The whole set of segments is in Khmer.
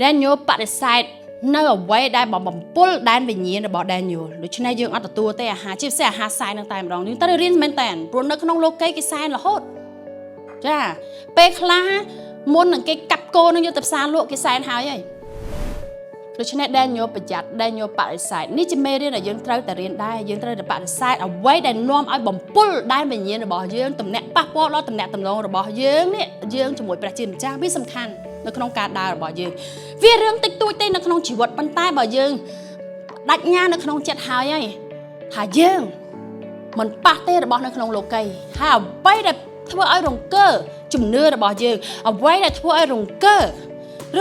Daniel បដិសេធនៅអ្វីដែលបំពុលដែនវិញ្ញាណរបស់ Daniel។ ដូច្នេះយើងអត់ទទួលទេអាហារជាពិសេសអាហារសែននឹងតែម្ដងយើងត្រូវរៀនមែនតើព្រោះនៅក្នុងលោកីគេសែនរហូតចាពេលខ្លះមុននឹងគេកាប់គោនឹងយកទៅផ្សារលក់គេសែនហើយហើយដូច្នេះ Daniel ប្រយ័ត្ន Daniel បដិសេធនេះជាមេរៀនដែលយើងត្រូវតែរៀនដែរយើងត្រូវតែបដិសេធអ្វីដែលនាំឲ្យបំពុលដែនវិញ្ញាណរបស់យើងតំណាក់ប៉ះពាល់ដល់តំណាក់តំណងរបស់យើងនេះយើងជាមួយព្រះជាម្ចាស់វាសំខាន់នៅក្នុងការដើររបស់យើងវារឿងតិចតួចទេនៅក្នុងជីវិតប៉ុន្តែបើយើងដាច់ញ៉ានៅក្នុងចិត្តហើយហើយថាយើងមិនប៉ះទេរបស់នៅក្នុងលោកីហើយអ្វីដែលធ្វើឲ្យរង្គើជំនឿរបស់យើងអ្វីដែលធ្វើឲ្យរង្គើ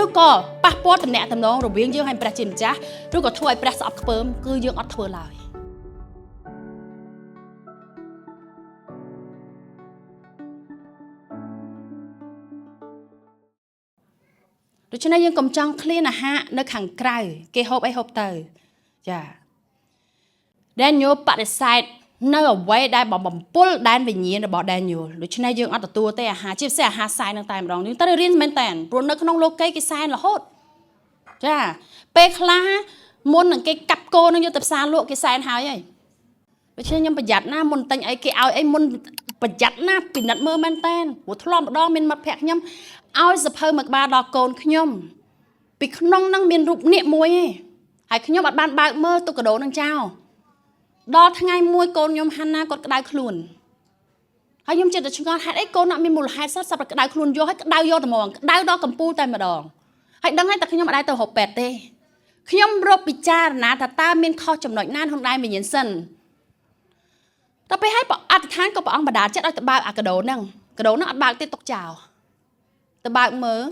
ឬក៏ប៉ះពាល់តំណាក់តំណងរវាងយើងហើយព្រះជាម្ចាស់ឬក៏ធ្វើឲ្យព្រះស្អប់ខ្ពើមគឺយើងអត់ធ្វើឡើយ ដូច្នេះយើងកុំចង់ឃ្លានអាហារនៅខាងក្រៅគេហូបអីហូបទៅចា Daniel បដិសេធនៅអ្វីដែលបំពុលដែនវិញ្ញាណរបស់ Daniel។ ដូច្នេះយើងអត់ទទួលទេអាហារជាពិសេសអាហារសែននឹងតែម្ដងយើងត្រូវរៀនមែនតើព្រោះនៅក្នុងលោកីគេសែនរហូតចាពេលខ្លះមុននឹងគេកាប់គោនឹងយកទៅផ្សារលក់គេសែនហើយហើយដូច្នេះខ្ញុំប្រយ័ត្នណាមុនទិញអីគេឲ្យអីមុនប្រយ័ត្នណាពិនិត្យមើលមែនតើព្រោះធ្លាប់ម្ដងមានមិត្តភក្តិខ្ញុំឲ្យសភៅមួយក្បាលដល់កូនខ្ញុំពីក្នុងហ្នឹងមានរូបនាគមួយឯងហើយខ្ញុំអត់បានបើកមើលទុកកាដូនឹងចោលដល់ថ្ងៃមួយកូនខ្ញុំហាន់ណាគាត់ក្តៅខ្លួនហើយខ្ញុំចិត្តតែឆ្ងល់ហេតុអីកូនអត់មានមូលហេតុសោះសប្តែក្តៅខ្លួនយកហើយក្តៅយកតែហ្មងក្តៅដល់កំពូលតែម្ដងហើយដឹងហើយតែខ្ញុំអត់ដែរទៅរកពេទ្យទេខ្ញុំរកពិចារណាថាតើមានខុសចំណុចណាក្នុងដែនវិញ្ញាណសិនដល់ពេលហើយអធិដ្ឋានក៏ព្រះអង្គបដាចិត្តឲ្យទៅបើកអាកាដូហ្នឹងកាដូហ្នឹងអត់បើកទេទុកចោលទៅបើកមើល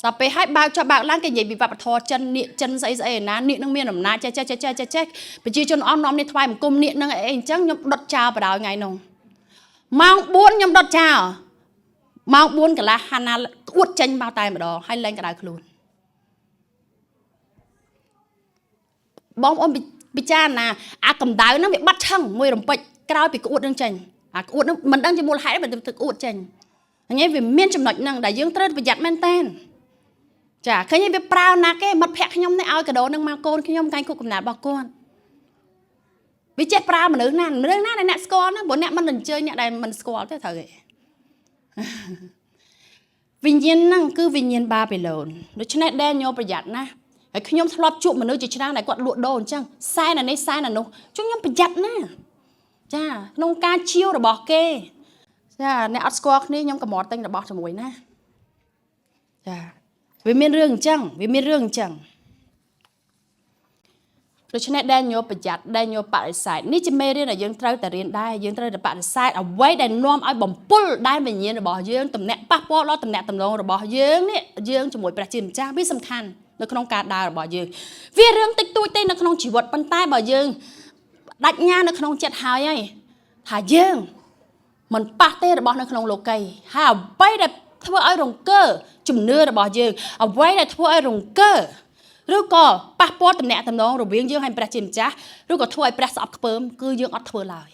ដល់ពេលហើយបើកចុះបើកឡើងគេនិយាយពីវប្បធម៌ចិននាគចិនស្អីស្អីណានាគនឹងមានអំណាចចេះចេះចេះចេះចេះចេះប្រជាជនអស់នាំនេះថ្វាយបង្គំនាគនឹងអីអញ្ចឹងខ្ញុំដុតចោលបដ ாய் ថ្ងៃនោះម៉ោង4ខ្ញុំដុតចោលម៉ោង4កន្លះហាណាក្អួតចេញមកតែម្ដងហើយលែងក្តៅខ្លួនបងប្អូនពិចារណាអាកម្ដៅហ្នឹងវាបាត់ឆឹងមួយរំពេចក្រោយពីក្អួតនឹងចេញអាក្អួតហ្នឹងមិនដឹងជាមូលហេតុអីបើទៅក្អួតចេញអញ្ចឹងវាមានចំណុចហ្នឹងដែលយើងត្រូវប្រយ័ត្នមែនតើចាឃើញវាប្រើណាគេមិត្តភក្តិខ្ញុំនេះឲ្យកដោនឹងមកកូនខ្ញុំកាញ់គុកកំណត់របស់គាត់វាចេះប្រើមនុស្សណាមនុស្សណាដែលអ្នកស្គាល់ណាព្រោះអ្នកមិនអញ្ជើញអ្នកដែលមិនស្គាល់ទេត្រូវទេវិញ្ញាណហ្នឹងគឺវិញ្ញាណបាប៊ីឡូនដូច្នេះ Daniel ប្រយ័ត្នណាហើយខ្ញុំធ្លាប់ជួបមនុស្សជាច្រើនដែលគាត់លក់ដូរអញ្ចឹងសែនអានេះសែនអានោះជុំខ្ញុំប្រយ័ត្នណាចាក្នុងការជាវរបស់គេចាអ្នកអត់ស្គាល់គ្នាខ្ញុំកម្រទិញរបស់ជាមួយណាចាវាមានរឿងអញ្ចឹងវាមានរឿងអញ្ចឹងដូច្នេះ Daniel ប្រយ័ត្ន Daniel បដិសេធនេះជាមេរៀនដែលយើងត្រូវតែរៀនដែរយើងត្រូវតែបដិសេធអ្វីដែលនាំឲ្យបំពុលដែនវិញ្ញាណរបស់យើងតំណាក់ប៉ះពាល់ដល់តំណាក់តំណងរបស់យើងនេះយើងជាមួយព្រះជាម្ចាស់វាសំខាន់នៅក្នុងការដើររបស់យើងវារឿងតិចតួចទេនៅក្នុងជីវិតប៉ុន្តែបើយើងដាច់ញ៉ានៅក្នុងចិត្តហើយហើយថាយើងមិនប៉ះទេរបស់នៅក្នុងលោកីហើយអ្វីដែលធ្វើឲ្យរង្គើជំនឿរបស់យើងអ្វីដែលធ្វើឲ្យរង្គើឬក៏ប៉ះពាល់តំណាក់តំណងរវាងយើងហើយព្រះជាម្ចាស់ឬក៏ធ្វើឲ្យព្រះស្អប់ខ្ពើមគឺយើងអត់ធ្វើឡើយ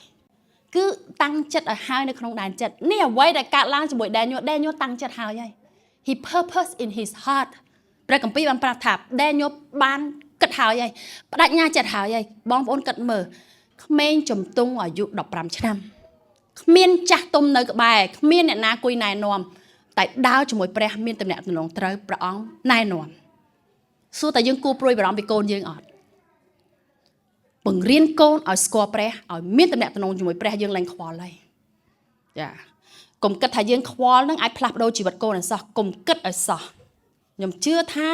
គឺតាំងចិត្តឲ្យហើយនៅក្នុងដែនចិត្តនេះអ្វីដែលកើតឡើងជាមួយ Daniel Daniel តាំងចិត្តហើយហើយ he purpose in his heart ព្រះគម្ពីរបានប្រាប់ថា Daniel បានគិតហើយហើយបដិញ្ញាចិត្តហើយហើយបងប្អូនគិតមើលក្មេងជំទង់អាយុ15ឆ្នាំគ្មានចាស់ទុំនៅក្បែរគ្មានអ្នកណាគួយណែនាំតែដើរជាមួយព្រះមានតំណែងតំណងត្រូវព្រះអង្គណែនាំសួរតែយើងគួរព្រួយបារម្ភពីកូនយើងអត់បង្រៀនកូនឲ្យស្គាល់ព្រះឲ្យមានតំណែងតំណងជាមួយព្រះយើងឡើងខ្វល់ហើយចាកុំគិតថាយើងខ្វល់នឹងអាចផ្លាស់ប្ដូរជីវិតកូនឲ្យសោះកុំគិតឲ្យសោះខ្ញុំជឿថា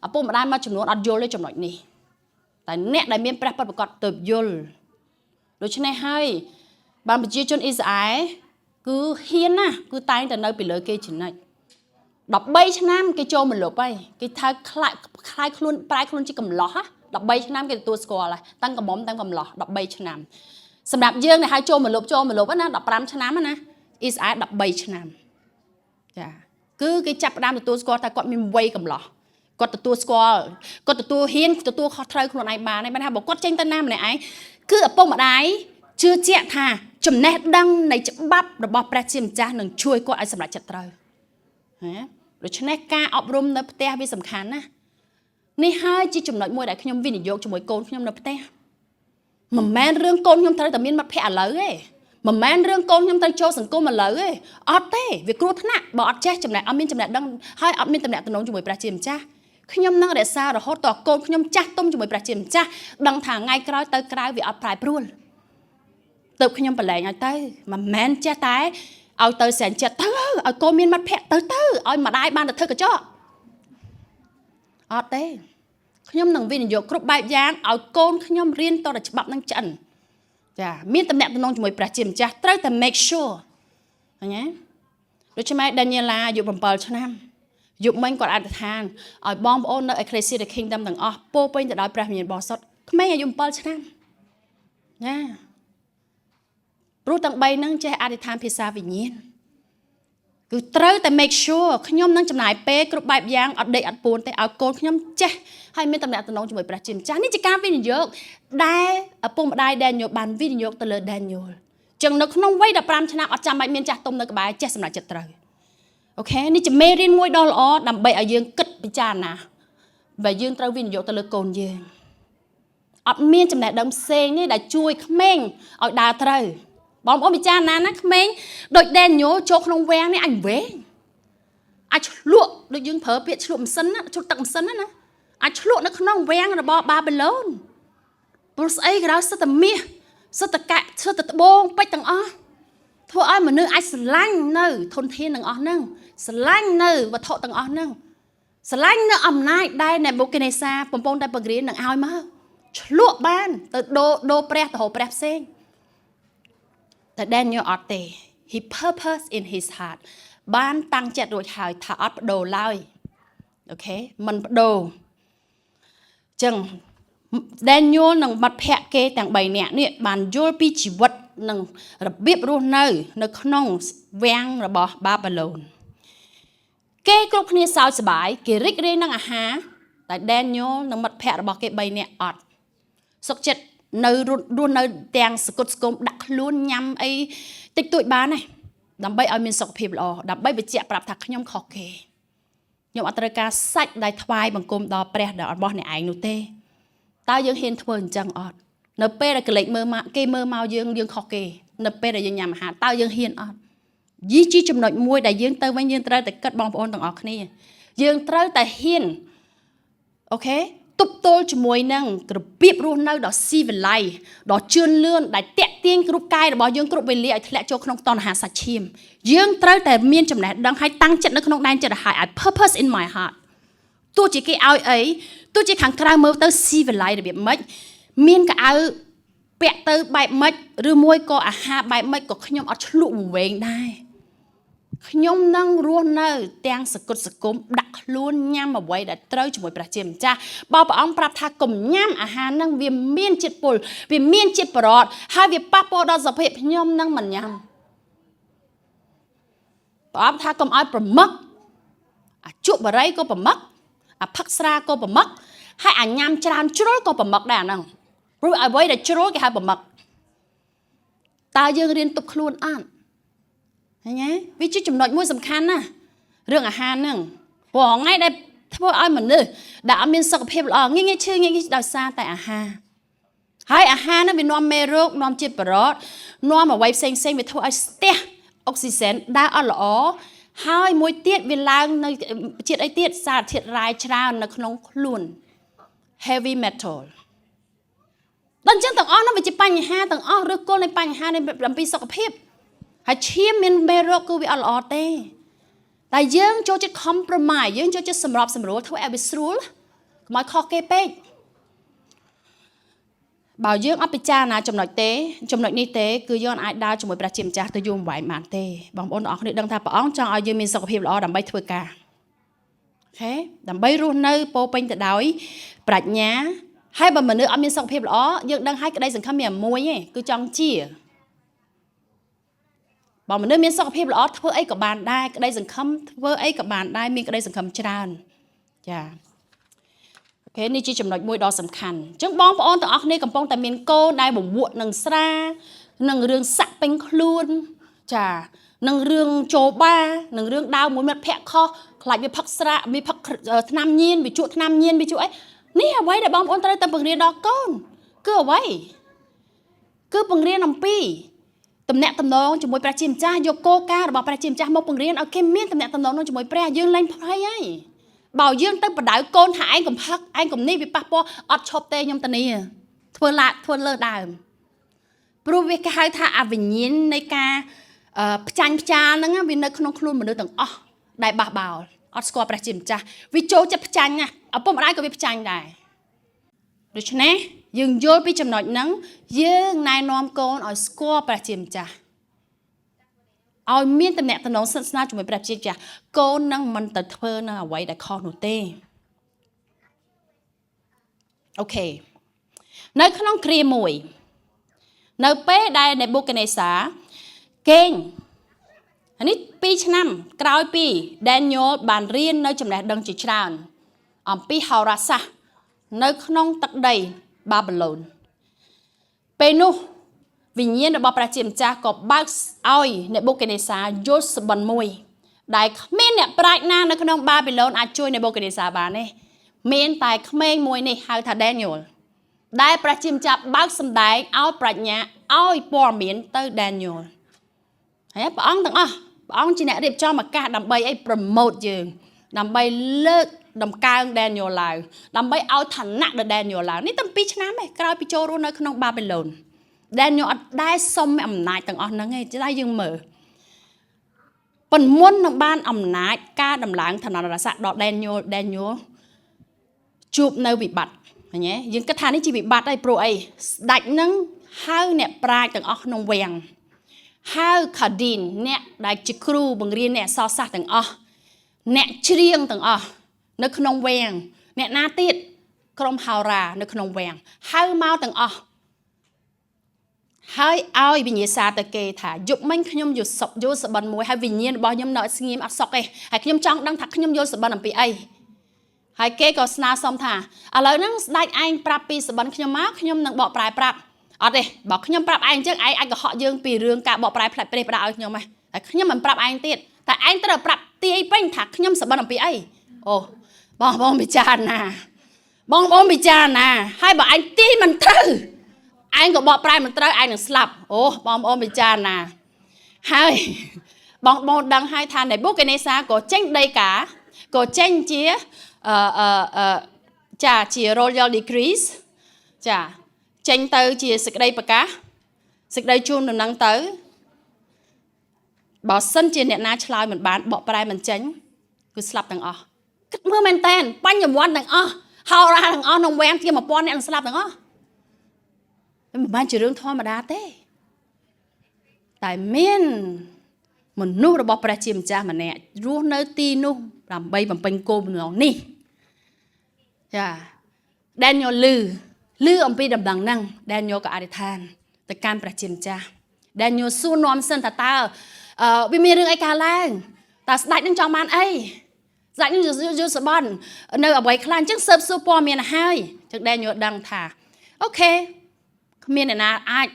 ឪពុកម្ដាយមួយចំនួនអត់យល់ទេចំណុចនេះតែអ្នកដែលមានព្រះពិតប្រាកដទៅយល់ដូច្នេះហើយបានប្រជាជនអ៊ីស្រាអែលគឺហ៊ានណាស់គឺតែងតែនៅពីលើគេជានិច្ច13ឆ្នាំគេចូលមកលុបហើយគេថាខ្លាចខ្លាយខ្លួនប្រែខ្លួនជាកំឡោះ13ឆ្នាំគេទទួលស្គាល់ហើយតាំងកំមុំតាំងកំឡោះ13ឆ្នាំសម្រាប់យើងដែលឲ្យចូលមកលុបចូលមកលុបណា15ឆ្នាំណាអ៊ីស្រាអែល13ឆ្នាំចាគឺគេចាប់ផ្ដើមទទួលស្គាល់ថាគាត់មានវ័យកំឡោះគាត់ទទួលស្គាល់គាត់ទទួលហ៊ានទទួលខុសត្រូវខ្លួនឯងបានហើយបានថាបើគាត់ចេញទៅណាម្នាក់ឯងគឺឪពុកម្ដាយជឿជាក់ថាចំណេះដឹងនៃច្បាប់របស់ព្រះជាម្ចាស់នឹងជួយគាត់ឲ្យសម្រេចចិត្តត្រូវហ៎ដូច្នេះការអប់រំនៅផ្ទះវាសំខាន់ណាស់។ នេះហើយជាចំណុចមួយដែលខ្ញុំវិនិយោគជាមួយកូនខ្ញុំនៅផ្ទះមិនមែនរឿងកូនខ្ញុំត្រូវតែមានមិត្តភ័ក្តិឥឡូវទេមិនមែនរឿងកូនខ្ញុំត្រូវចូលសង្គមឥឡូវទេអត់ទេវាគ្រោះថ្នាក់បើអត់ចេះចំណេះអត់មានចំណេះដឹងហើយអត់មានតំណែងជាមួយព្រះជាម្ចាស់ខ្ញុំនឹងរក្សារហូតតកូនខ្ញុំចាស់ទុំជាមួយព្រះជាម្ចាស់ដឹងថាថ្ងៃក្រោយទៅក្រៅវាអត់ប្រែប្រួលទៅខ្ញុំប្រឡែងឲ្យទៅមិនមែនចេះតែឲ្យទៅសែនចិត្តទៅឲ្យកូនមានមិត្តភ័ក្តិទៅទៅឲ្យម្ដាយបានទៅធ្វើកញ្ចក់អត់ទេខ្ញុំនឹងវិនិយោគគ្រប់បែបយ៉ាងឲ្យកូនខ្ញុំរៀនតតែច្បាប់នឹងឆ្អិនចាមានតំណែងជាមួយព្រះជាម្ចាស់ត្រូវតែ make sure ឃើញទេដូច្នេះ Daniela អាយុ7ឆ្នាំយប់មិញគាត់អធិដ្ឋានឲ្យបងប្អូននៅ Ecclesia the Kingdom ទាំងអស់ពោពេញទៅដោយព្រះវិញ្ញាណបរិសុទ្ធក្មេងអាយុ7ឆ្នាំណាព្រោះទាំង3ហ្នឹងចេះអធិដ្ឋានភាសាវិញ្ញាណគឺត្រូវតែ make sure ខ្ញុំនឹងចំណាយពេលគ្រប់បែបយ៉ាងអត់ដេកអត់ពួនទេឲ្យកូនខ្ញុំចេះហើយមានតំណែងជាមួយព្រះជាម្ចាស់នេះជាការវិនិយោគដែលឪពុកម្ដាយ Daniel បានវិនិយោគទៅលើ Daniel ចឹងនៅក្នុងវ័យ15ឆ្នាំអត់ចាំបាច់មានចាស់ទុំនៅក្បែរចេះសម្រេចចិត្តត្រូវ okay នេះជាមេរៀនមួយដ៏ល្អដើម្បីឲ្យយើងគិតពិចារណាបើយើងត្រូវវិនិយោគទៅលើកូនយើងអត់មានចំណេះដឹងផ្សេងនេះដែលជួយក្មេងឲ្យដើរត្រូវបងប្អូនពិចារណាណាក្មេងដូច Daniel ចូលក្នុងវាំងនេះអញវែងអាចឆ្លក់ដូចយើងប្រើពាក្យឆ្លក់ម៉ាស៊ីនណាឆ្លក់ទឹកម៉ាស៊ីនណាណាអាចឆ្លក់នៅក្នុងវាំងរបស់បាប៊ីឡូនព្រោះស្អីក៏ដោយសិតតែមាសសិតតែកាក់សិតតែត្បូងពេជ្រទាំងអស់ធ្វើឲ្យមនុស្សអាចស្រឡាញ់នៅធនធានទាំងអស់ហ្នឹងស្រឡាញ់នៅវត្ថុទាំងអស់ហ្នឹងស្រឡាញ់នៅអំណាចដែលនេបូកានេសាកំពុងតែបង្រៀននឹងឲ្យមកឆ្លក់បានទៅដូរដូរព្រះទៅរកព្រះផ្សេងតែ Daniel អត់ទេ he purpose in his heart បានតាំងចិត្តរួចហើយថាអត់បដូរឡើយ okay មិនបដូរចឹង Daniel និងមិត្តភ័ក្តិគេទាំង3នាក់នេះបានយល់ពីជីវិតនិងរបៀបរស់នៅ នៅក្នុងវាំងរបស់បាប៊ីឡូនគេគ្រប់គ្នាសើចសប្បាយគេរីករាយនឹងអាហារតែ Daniel និងមិត្តភ័ក្តិរបស់គេ3នាក់អត់សុខចិត្តនៅរស់នៅទាំងសគុតសគុំដាក់ខ្លួនញ៉ាំអីតិចតួចបានទេដើម្បីឲ្យមានសុខភាពល្អដើម្បីបញ្ជាក់ប្រាប់ថាខ្ញុំខុសគេខ្ញុំអត់ត្រូវការសាច់ដែលថ្វាយបង្គំដល់ព្រះរបស់អ្នកឯងនោះទេតើយើងហ៊ានធ្វើអញ្ចឹងអត់នៅពេលដែលកលេចមើលមកគេមើលមកយើងយើងខុសគេនៅពេលដែលយើងញ៉ាំអាហារតើយើងហ៊ានអត់យីជាចំណុចមួយដែលយើងទៅវិញយើងត្រូវតែគិតបងប្អូនទាំងអស់គ្នាយើងត្រូវតែហ៊ាន okay ទប់ទល់ជាមួយនឹងរបៀបរស់នៅដ៏ស៊ីវិល័យដ៏ជឿនលឿនដែលតាក់ទាញគ្រប់កាយរបស់យើងគ្រប់វេលាឲ្យធ្លាក់ចូលក្នុងតណ្ហាសាច់ឈាមយើងត្រូវតែមានចំណេះដឹងហើយតាំងចិត្តនៅក្នុងដែនចិត្តឲ្យ I purpose in my heart ទោះជាគេឲ្យអីទោះជាខាងក្រៅមើលទៅស៊ីវិល័យរបៀបម៉េចមានកៅអៅពាក់ទៅបែបម៉េចឬមួយក៏អាហារបែបម៉េចក៏ខ្ញុំអត់ឆ្លក់វង្វេងដែរខ្ញុំនឹងរស់នៅទាំងសគុតសគុំដាក់ខ្លួនញ៉ាំអ្វីដែលត្រូវជាមួយព្រះជាម្ចាស់បើព្រះអង្គប្រាប់ថាកុំញ៉ាំអាហារនឹងវាមានជាតិពុលវាមានជាតិប្រអត់ហើយវាប៉ះពាល់ដល់សុខភាពខ្ញុំនឹងមិនញ៉ាំព្រះអង្គថាកុំឲ្យប្រមឹកអាជក់បារីក៏ប្រមឹកអាផឹកស្រាក៏ប្រមឹកហើយអាញ៉ាំច្រើនជ្រុលក៏ប្រមឹកដែរអាហ្នឹងព្រោះអ្វីដែលជ្រុលគេហៅប្រមឹកតើយើងរៀនទប់ខ្លួនអត់ឃើញទេវាជាចំណុចមួយសំខាន់ណាស់រឿងអាហារហ្នឹងព្រោះថ្ងៃដែលធ្វើឲ្យមនុស្សដែលអត់មានសុខភាពល្អងាយងាយឈឺងាយងាយដោយសារតែអាហារហើយអាហារហ្នឹងវានាំមេរោគនាំជាតិប្រអត់នាំអ្វីផ្សេងផ្សេងវាធ្វើឲ្យស្ទះអុកស៊ីសែនដើរអត់ល្អហើយមួយទៀតវាឡើងនៅជាតិអីទៀតសារធាតុរ៉ែច្រើននៅក្នុងខ្លួន heavy metal ដល់អញ្ចឹងទាំងអស់នោះវាជាបញ្ហាទាំងអស់ឬគល់នៃបញ្ហានៃអំពីសុខភាពហើយឈាមមានមេរោគគឺវាអត់ល្អទេតែយើងចូលចិត្ត compromise យើងចូលចិត្តសម្របសម្រួលធ្វើឲ្យវាស្រួលកុំឲ្យខុសគេពេកបើយើងអត់ពិចារណាចំណុចទេចំណុចនេះទេគឺយើងអាចដើរជាមួយព្រះជាម្ចាស់ទៅយូរអង្វែងបានទេបងប្អូនទាំងអស់គ្នាដឹងថាព្រះអង្គចង់ឲ្យយើងមានសុខភាពល្អដើម្បីធ្វើការ okay ដើម្បីរស់នៅពោពេញទៅដោយប្រាជ្ញាហើយបើមនុស្សអត់មានសុខភាពល្អយើងដឹងហើយក្តីសង្ឃឹមមានមួយទេគឺចង់ជាបើមនុស្សមានសុខភាពល្អធ្វើអីក៏បានដែរក្តីសង្ឃឹមធ្វើអីក៏បានដែរមានក្តីសង្ឃឹមច្រើនចា okay នេះជាចំណុចមួយដ៏សំខាន់អញ្ចឹងបងប្អូនទាំងអស់គ្នាកំពុងតែមានកូនដែលពវក់នឹងស្រានឹងរឿងសាក់ពេញខ្លួនចានឹងរឿងចូលបានឹងរឿងដើរមួយមិត្តភ័ក្តិខុសខ្លាចវាផឹកស្រាវាផឹកថ្នាំញៀនវាជក់ថ្នាំញៀនវាជក់អី នេះអ្វីដែលបងប្អូនត្រូវតែបង្រៀនដល់កូនគឺអ្វីគឺបង្រៀនអំពីទំនាក់ទំនងជាមួយព្រះជាម្ចាស់យកគោលការណ៍របស់ព្រះជាម្ចាស់មកបង្រៀនឲ្យគេមានទំនាក់ទំនងនឹងជាមួយព្រះយើងលែងភ័យហើយបើយើងទៅបដៅកូនថាឯងកំផឹកឯងកំនេះវាប៉ះពាល់អត់ឈប់ទេខ្ញុំតានីធ្វើឡាធ្វើលើដើមព្រោះវាគេហៅថាអវិញ្ញាណនៃការផ្ចាញ់ផ្ចាលហ្នឹងវានៅក្នុងខ្លួនមនុស្សទាំងអស់ដែលបះបោលអត់ស្គាល់ព្រះជាម្ចាស់វាចូលចិត្តផ្ចាញ់ណាឪពុកម្ដាយក៏វាផ្ចាញ់ដែរដូច្នេះយើងយល់ពីចំណុចហ្នឹងយើងណែនាំកូនឲ្យស្គាល់ព្រះជាម្ចាស់ឲ្យមានតំណែងតំណងស្និទ្ធស្នាលជាមួយព្រះជាម្ចាស់កូននឹងមិនទៅធ្វើនៅអ្វីដែលខុសនោះទេOkay នៅក្នុងគ្រាមួយនៅពេលដែលនេបូកានេសាគេងនេះ2ឆ្នាំក្រោយពី Daniel បានរៀននៅចំណេះដឹងជាច្រើន អំពីហោរាសាស្ត្រនៅក្នុងទឹកដីបាប៊ីឡូនពេលនោះវិញ្ញាណរបស់ព្រះជាម្ចាស់ក៏បើកឲ្យនេបូកានេសាយល់សុបិនមួយ ដែលគ្មានអ្នកប្រាជ្ញណានៅក្នុងបាប៊ីឡូនអាចជួយនេបូកានេសាបានទេមានតែក្មេងមួយនេះហៅថា Daniel ដែលព្រះជាម្ចាស់បើកសម្ដែងឲ្យប្រាជ្ញាឲ្យព័ត៌មានទៅ Daniel ហើយព្រះអង្គទាំងអស់ព្រះអង្គជាអ្នករៀបចំឱកាសដើម្បីអី promote យើងដើម្បីលើកដំកើង Daniel ឡើងដើម្បីឲ្យឋានៈដល់ Daniel ឡើងនេះតាំង2ឆ្នាំឯងក្រោយពីចូលរស់នៅក្នុងបាប៊ីឡូន Daniel អត់ដែលសុំអំណាចទាំងអស់ហ្នឹងឯងតែយើងមើលប៉ុន្មុននឹងបានអំណាចការដំឡើងឋានន្តរស័ក្តិដល់ Daniel Daniel ជួបនៅវិបត្តិឃើញទេយើងគិតថានេះជាវិបត្តិហើយព្រោះអីស្ដេចនឹងហៅអ្នកប្រាជ្ញទាំងអស់ក្នុងវាំងហៅខាឌីនអ្នកដែលជាគ្រូបង្រៀនអ្នកអក្សរសាស្ត្រទាំងអស់អ្នកច្រៀងទាំងអស់នៅក្នុងវាំងអ្នកណាទៀតក្រុមហោរានៅក្នុងវាំងហៅមកទាំងអស់ហើយឲ្យវិញ្ញាសាទៅគេថាយប់មិញខ្ញុំយល់សុយល់សបិនមួយហើយវិញ្ញាណរបស់ខ្ញុំនៅស្ងៀមអត់សុខទេហើយខ្ញុំចង់ដឹងថាខ្ញុំយល់សបិនអំពីអីហើយគេក៏ស្នើសុំថាឥឡូវហ្នឹងស្ដេចឯងប្រាប់ពីសបិនខ្ញុំមកខ្ញុំនឹងបកប្រែប្រាប់អត់ទេបើខ្ញុំប្រាប់ឯងអញ្ចឹងឯងអាចកុហកយើងពីរឿងការបកប្រែផ្លែព្រះផ្ដាឲ្យខ្ញុំហ៎តែខ្ញុំមិនប្រាប់ឯងទៀតតែឯងត្រូវប្រាប់ទាយពេញថាខ្ញុំសបិនអំពីអីអូបងបងពិចារណាបងបងពិចារណាហើយបើឯងទាយមិនត្រូវឯងក៏បកប្រែមិនត្រូវឯងនឹងស្លាប់អូបងប្អូនពិចារណាហើយបងបងដឹងហើយថានេបូកានេសាក៏ចេញដីកាក៏ចេញជាអឺអឺចាជា Royal Decrees ចាចេញទៅជាសេចក្តីប្រកាសសេចក្តីជូនដំណឹងទៅបើសិនជាអ្នកណាឆ្លើយមិនបានបកប្រែមិនចេញគឺស្លាប់ទាំងអស់គិតមើលមែនតែនបញ្ញវន្តទាំងអស់ហោរាទាំងអស់ក្នុងវាំងជា1000អ្នកនឹងស្លាប់ទាំងអស់មិនបានជារឿងធម្មតាទេតែមានមនុស្សរបស់ព្រះជាម្ចាស់ម្នាក់រស់នៅទីនោះដើម្បីបំពេញគោលបំណងនេះចា Daniel លឺលឺអំពីដំណឹងហ្នឹង Daniel ក៏អធិដ្ឋានទៅកាន់ព្រះជាម្ចាស់ Daniel សួរនាំសិនថាតើវាមានរឿងអីកើតឡើងតើស្ដេចនឹងចង់បានអីស្ដេចនឹងយល់សបន់នៅអ្វីខ្លះអញ្ចឹងស៊ើបសួរព័ត៌មានឲ្យអញ្ចឹង Daniel ដឹងថាOkay គ្មានអ្នកណាអាច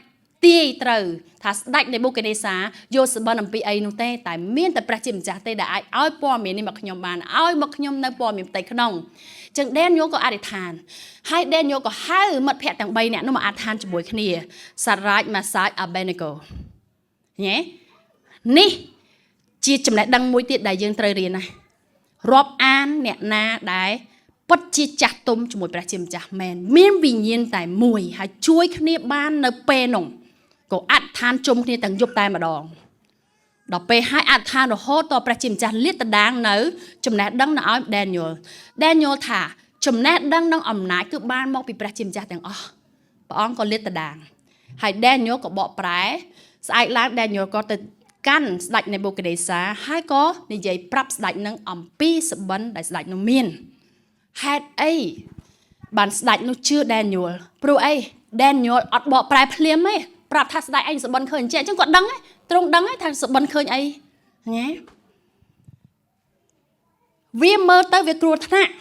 ទាយត្រូវថាស្ដេចនេបូកានេសាយល់សបិនអំពីអីនោះទេតែមានតែព្រះជាម្ចាស់ទេដែលអាចឲ្យព័ត៌មាននេះមកខ្ញុំបានឲ្យមកខ្ញុំនៅព័ត៌មានផ្ទៃក្នុងចឹង Daniel ក៏អធិដ្ឋានហើយ Daniel ក៏ហៅមិត្តភ័ក្តិទាំង3នាក់នោះមកអធិដ្ឋានជាមួយគ្នាសារ៉ាចម៉ាសាចអាបេនេកូញ៉េនេះជាចំណេះដឹងមួយទៀតដែលយើងត្រូវរៀនណារាប់អានអ្នកណាដែលពិតជាចាស់ទុំជាមួយព្រះជាម្ចាស់មែនមានវិញ្ញាណតែមួយហើយជួយគ្នាបាននៅពេលនោះក៏អធិដ្ឋានជុំគ្នាទាំងយប់តែម្ដងដល់ពេលហើយអធិដ្ឋានរហូតតព្រះជាម្ចាស់លាតត្រដាងនៅចំណេះដឹងនៅឲ្យ Daniel Daniel ថាចំណេះដឹងនិងអំណាចគឺបានមកពីព្រះជាម្ចាស់ទាំងអស់ព្រះអង្គក៏លាតត្រដាងហើយ Daniel ក៏បកប្រែស្អែកឡើង Daniel ក៏ទៅកាន់ស្ដេចនេបូកានេសាហើយក៏និយាយប្រាប់ស្ដេចនឹងអំពីសបិនដែលស្ដេចនោះមានហេតុអីបានស្ដេចនោះជឿ Daniel ព្រោះអី Daniel អត់បកប្រែភ្លាមទេប្រាប់ថាស្ដេចឯងសបិនឃើញអញ្ចឹងគាត់ដឹងទ្រង់ដឹងថាសបិនឃើញអីញ៉េវាមើលទៅវាគ្រោះថ្នាក់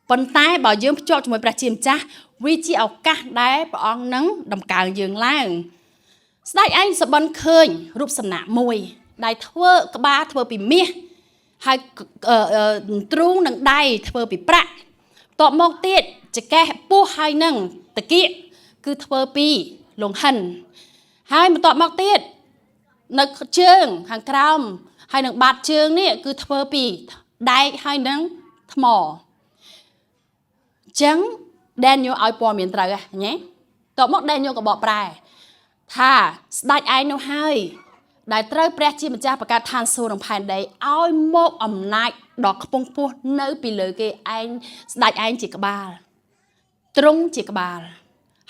ប៉ុន្តែបើយើងភ្ជាប់ជាមួយព្រះជាម្ចាស់វាជាឱកាសដែលព្រះអង្គនឹងដំកើងយើងឡើងស្ដេចឯងសបិនឃើញរូបសំណាកមួយដែលធ្វើក្បាលធ្វើពីមាសហើយទ្រូងនិងដៃធ្វើពីប្រាក់ត តបមកទៀតចកេះពោះហើយនឹងតកៀកគឺធ្វើពីលង្ហិនហើយបន្ទាប់មកទៀតនៅជើងខាងក្រោមហើយនឹងបាតជើងនេះគឺធ្វើពីដែកហើយនឹងថ្មអញ្ចឹង Daniel ឲ្យព័ត៌មានត្រូវហ៎ញ៉េតបមក Daniel ក៏បកប្រែថាស្ដេចឯងនោះហើយដែលត្រូវព្រះជាម្ចាស់បង្កើតឋានសួគ៌និងផែនដីឲ្យមកអំណាចដ៏ខ្ពង់ខ្ពស់នៅពីលើគេឯងស្ដេចឯងជាក្បាលទ្រង់ជាក្បាល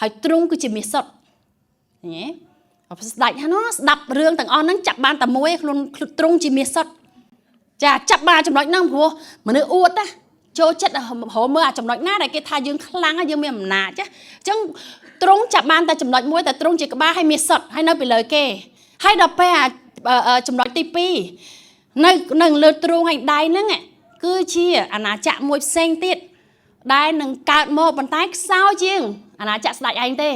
ហើយទ្រង់គឺជាមាសសុទ្ធញ៉េស្ដេចហ្នឹងស្ដាប់រឿងទាំងអស់ហ្នឹងចាប់បានតែមួយខ្លួនទ្រង់ជាមាសសុទ្ធចាចាប់បានចំណុចហ្នឹងព្រោះមនុស្សអួតណាចូលចិត្តរហមើលអាចំណុចណាដែលគេថាយើងខ្លាំងយើងមានអំណាចអញ្ចឹងទ្រង់ចាប់បានតែចំណុចមួយតែទ្រង់ជាក្បាលហើយមាសសុទ្ធហើយនៅពីលើគេហើយដល់ពេលអាចំណុចទី2នៅនៅលើទ្រូងហើយដៃហ្នឹងគឺជាអាណាចក្រមួយផ្សេងទៀតដែលនឹងកើតមកប៉ុន្តែខ្សោយជាងអាណាចក្រស្ដេចឯងទេ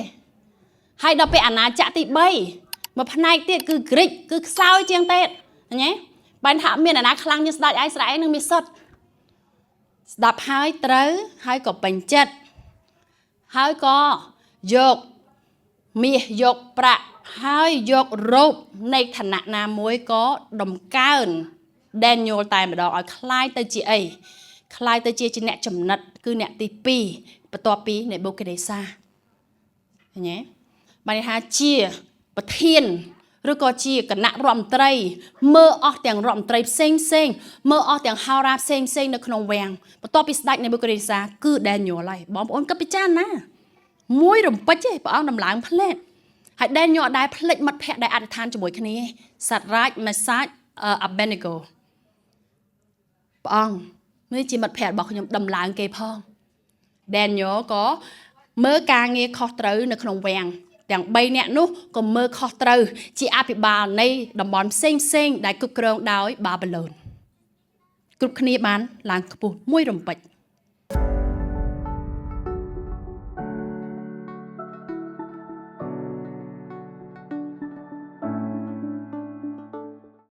ហើយដល់ពេលអាណាចក្រទី3មួយផ្នែកទៀតគឺក្រិចគឺខ្សោយជាងទៀតញ៉េបែរថាមានអាណាខ្លាំងជាងស្ដេចឯងស្ដេចឯងនឹងមានសុទ្ធស្ដាប់ហើយត្រូវហើយក៏ពេញចិត្តហើយក៏យកមាសយកប្រាក់ហើយយករ៉ូបនៃឋានៈណាមួយក៏ដំកើង Daniel តែម្ដងឲ្យคล้ายទៅជាអីคล้ายទៅជាអ្នកចំណិតគឺអ្នកទី2បន្ទាប់ពីនេបូកាដេសាឃើញទេបានន័យថាជាប្រធានឬក៏ជាគណៈរដ្ឋមន្ត្រីមើលអស់ទាំងរដ្ឋមន្ត្រីផ្សេងផ្សេងមើលអស់ទាំងហោរាផ្សេងផ្សេងនៅក្នុងវាំងបន្ទាប់ពីស្ដេចនេបូកាដេសាគឺ Daniel ហើយបងប្អូនគិតពិចារណាមួយរំពេចទេព្រះអង្គដំឡើងផ្លែតហើយ Daniel អត់ដែលភ្លេចមិត្តភ័ក្តិដែលអធិដ្ឋានជាមួយគ្នាសាត់រ៉ាច់មេសាច់អាបេនេកូព្រះអង្គនេះជាមិត្តភ័ក្តិរបស់ខ្ញុំដំឡើងគេផង Daniel ក៏មើលការងារខុសត្រូវនៅក្នុងវាំងទាំង3នាក់នោះក៏មើលខុសត្រូវជាអភិបាលនៃតំបន់ផ្សេងផ្សេងដែលគ្រប់គ្រងដោយបាប៊ីឡូនគ្រប់គ្នាបានឡើងខ្ពស់មួយរំពេច។